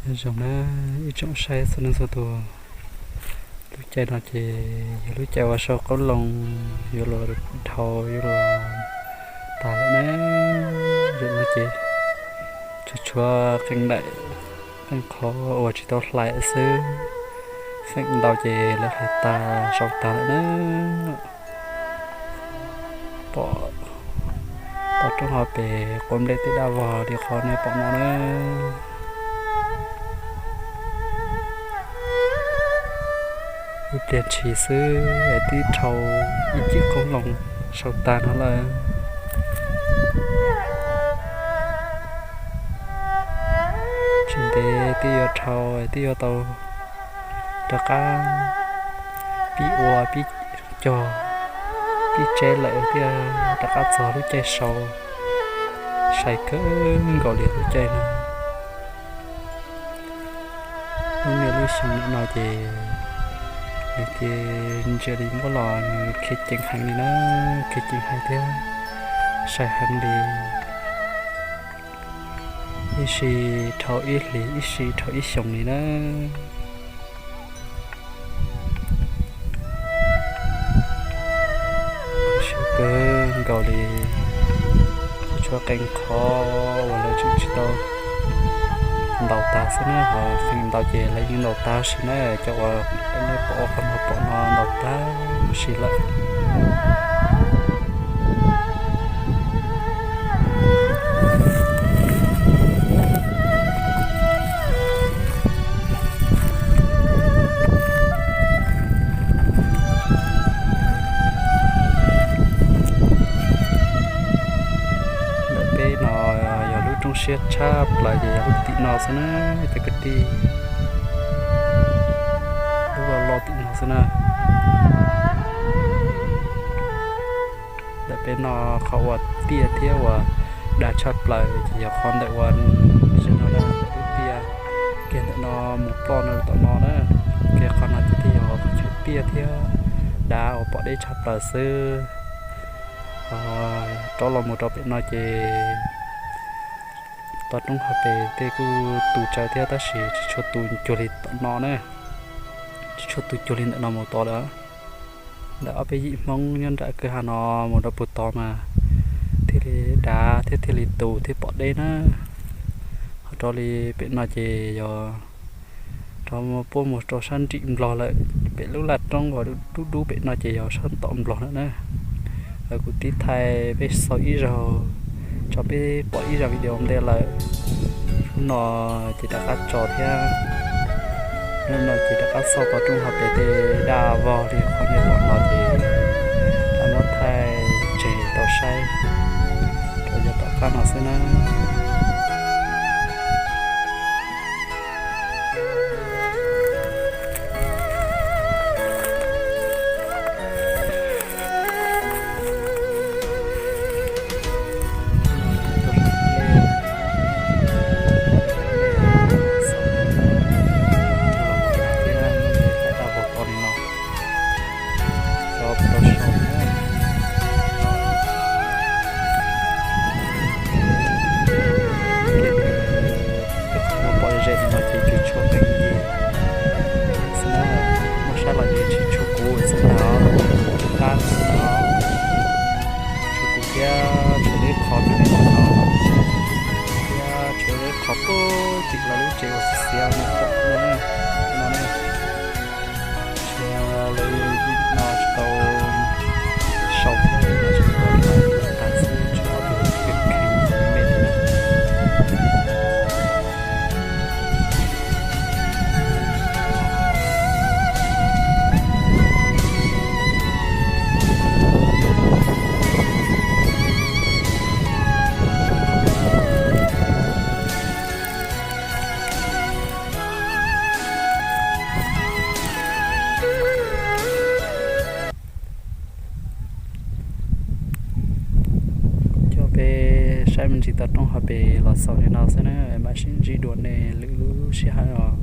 Nyob zoo na ib tsoom saib txhua leej txhua tus, lub caij no ces yog lub caij uas sau qoob loo yuav luag dhau yuav luag tag lawm na. Zaum no ces tsuas tshuav qee daim qeej qhov uas tsis tau hlais xwb, feem ntau ces lawv hlais tag sau tag lawm na. Pom toj roob hauv pes quav nplej tej daj vog li qhov nej pom no na. Ib pliag ntshis xwb es twb dhau ib cim qoob loo sau tag no lawm. Tsis ntev twb yuav dhau, twb yuav tau rov qab pib ua pib cog pib tseb lawm thiaj rov qab txog lub caij sau. Sai kawg nkaus li lub caij no. Lub niaj lub xyoo no ces nws ces ntsia li muab los nws khiav ceev heev li na, khiav ceev heev thiab sai heev li. Ib sij dhau ib hlis, ib sij dhau ib xyoos li na. Siab kawg nkaus li. Tsuas tshuav qee qhov uas lawv tseem tsis tau ntaus tag xwb na, ho feem ntau ces lawv yeej ntaus tag si na, cov uas nej pom qhov no pom no ntaus tag si lawm. Ntawm peb no yog lub roob siab tshaj plaws ces yog lub tim no xwb na, cov kwv tij. Lub loj loj tim no xwb na. Ntawm peb no qhov uas tiaj thiab uas dav tshaj plaws ces yog qhov ntawm uas ze no na, ntawm lub tiaj kiag ntawm no mus ploj no tom no na. Kiag qhov no ces thiaj yog qhov chaw tiaj thiab dav uas pom deb tshaj plaws xwb. Rov los mus rau pem no ces toj roob hauv pes tej kuj tu tsawv thiab tab sis tsis tshua tu cuag li tom no na, tsis tshua tu cuag li ntawm no mus tod lawm. Ntawm ob peb yim Hmoob nyob nram kwj ha no mus rau puag tod mas thiaj li dav thiab thiaj li tu thiab pom deb na. Ho rov li pem no ces yog rov puab mus rau sab nrim Nplog lawm, pem lub laj roob uas dub dub pem no ces yog sab tom Nplog lawm na. Kuv tib thaij peb xaus ib zaug, tso peb pom ib zaj video ntej lawm. Hnub no ces rov qab tso thiab. Hnub no ces rov qab xauj toj roob hauv pes tej daj vog li qhov nej pom no ces rov muab thaij tseg tau saib rau yav tom qab no xwb na. Pom ze no ces tsuas tshuav qee yig xwb na, muaj sab los ces tsis tshuav kuv xwb ntag, tshuav qab xwb ntag, tshuav kuv thiab tshuav lub qhov no, thiab tshuav lub qhov puag tim lawv lub tsev uas xiav xiav no pom no na. Tab sis lawv no tsis tau sau thiab, tsis tau tag xwb, tshuav ob tug kheej kheej me me li na. Coj peb saib me ntsis toj roob hauv pes los xaus li no xwb na, mam sib ntsib dua nej lwm lub sij hawm os.